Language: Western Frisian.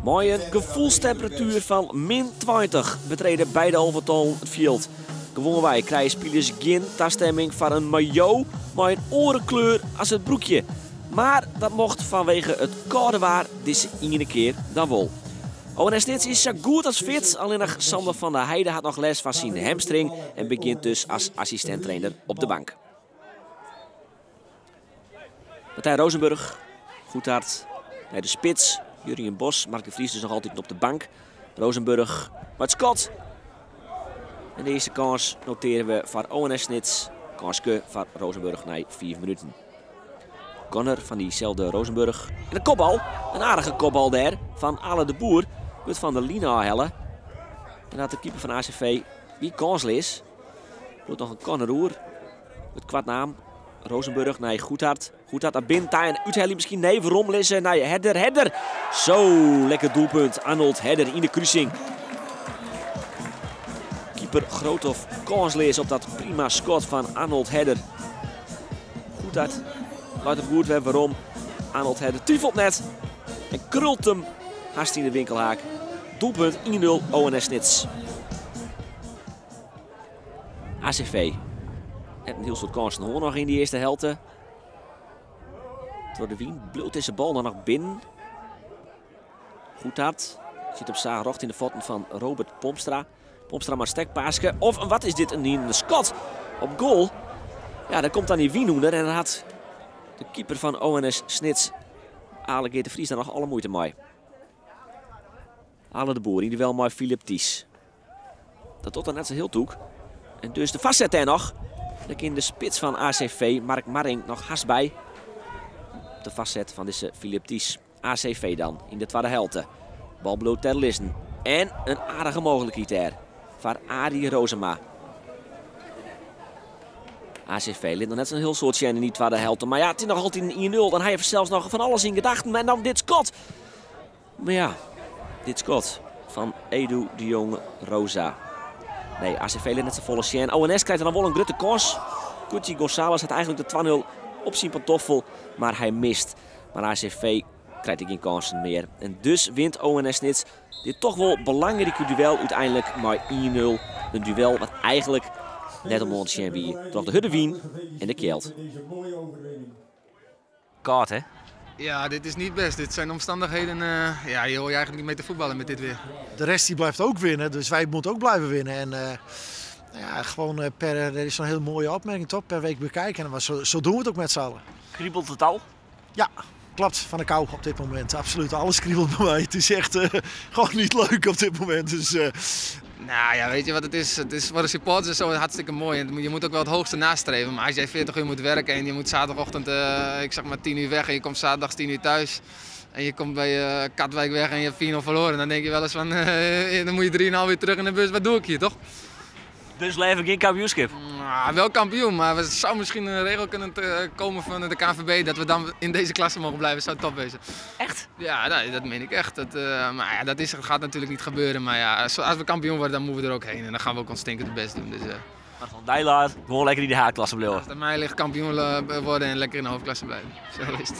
Mei in gefoelstemperatuer fan min 20 betrede beide alvetallen it fjild. Gewoanwei krije spilers gjin tastemming foar in maillot mei in oare kleur as it broekje. Mar dat mocht fanwege it kâlde waar dizze iene kear dan wol. ONS Snits is sa goed as fit, allinnich Sander van der Heide hat noch lêst fan syn hamstring en begjint dus as assistint-trainer op de bank. Martijn Roosenburg, Goedhart nei de spits. Jurjen Bos, Mark de Vries dus noch altyd op de bank. Roosenburg mei it skot. En de earste kâns notearje we foar ONS Snits. Kânske foar Roosenburg nei 5 minuten. Corner fan dyselde Roosenburg. En de kopbal, in aardige kopbal dêr fan Ale de Boer, wurdt fan de line ôfhelle. En dat de keeper fan ACV wie kânsleas. Bliuwt noch in corner oer. It koart naam. Roosenburg nei Goedhart. Goedhart nei binnen ta en úthelje miskien. Nee, werom lizze nei Herder. Herder! Zo, lekker doelpunt. Arnold Herder yn de krusing. Keeper Groothoff kânsleas op dat prima skot fan Arnold Herder. Goedhart leit him goed wer werom. Arnold Herder twifelt net en krult him hast yn de winkelhaak. Doelpunt 1-0 ONS Snits. ACV net in hiel soad kânsen hân noch yn dy earste helte. Troch de wyn bliuwt dizze bal dan noch binnen. Goedhart sit op sa rocht yn de fuotten fan Robert Pomstra. Pomstra mei stekpaaske. Of wat is dit in skot op goal. Ja, daar komt dan die wyn ûnder en dan hat de keeper fan ONS Snits, Ale Geert de Vries, daar noch alle muoite mei. Ale de Boer yn duel mei Philip Ties. Dat docht er net sa hiel tûk. En dus de foarset dêr noch. Dêr kin de spits fan ACV, Mark Marring, noch hast by. De foarset fan dizze Philip Ties. ACV dan yn de twadde helte. Bal bliuwt dêr lizzen. En in aardige mooglikheid dêr foar Arie Rozema. ACV lit noch net sa'n hiel soad sjen yn dy twadde helte. Mar ja, it is noch altyd in 1-0. Dan ha je fansels noch fan alles yn gedachten. En dan dit skot. Mar ja, dit skot fan Edu de Jong Rosa. Nee, ACV lit net safolle sjen. ONS krijt dan wol in grutte kâns. Gucci Gonzalez hat eigentlik de 2-0 op syn pantoffel, mar hy mist. Mar ACV krijt ek gjin kânsen mear. En dus wint ONS Snits dit toch wol belangrike duel úteinlik mei 1-0. In duel wat eigentlik net om oan te sjen wie troch de hurde wyn en de kjeld. Kâld, hè? Ja, dit is niet best. Dit zijn omstandigheden, ja, hier hoor je eigenlijk niet mee te voetballen met dit weer. De rest die blijft ook winnen, dus wij moeten ook blijven winnen. En ja, gewoon per, er is zo'n heel mooie opmerking toch, per week bekijken. En zo doen we het ook met z'n allen. Kriebelt het al? Ja, klopt. Van de kou op dit moment. Absoluut, alles kriebelt bij mij. Het is echt gewoon niet leuk op dit moment. Dus. Nou ja, weet je wat het is? Het is voor de supporters zo hartstikke mooi. En je moet ook wel het hoogste nastreven. Maar als jij 40 uur moet werken en je moet zaterdagochtend, ik zeg maar 10 uur weg en je komt zaterdag 10 uur thuis. En je komt bij Katwijk weg en je hebt 4-0 verloren. Dan denk je wel eens van, dan moet je drieënhalf uur terug in de bus. Wat doe ik hier, toch? Dus lever geen kampioenschap? Nou, wel kampioen, maar er zou misschien een regel kunnen komen van de KNVB dat we dan in deze klasse mogen blijven. Zou top wezen. Echt? Ja, nee, dat meen ik echt. Dat maar ja, dat gaat natuurlijk niet gebeuren. Maar ja, als we kampioen worden, dan moeten we er ook heen. En dan gaan we ook ons stinkende best doen. Dus. Maar van Dijlaar, gewoon lekker in de H-klasse blijven. Als het aan mij ligt, kampioen worden en lekker in de hoofdklasse blijven. Zo is het.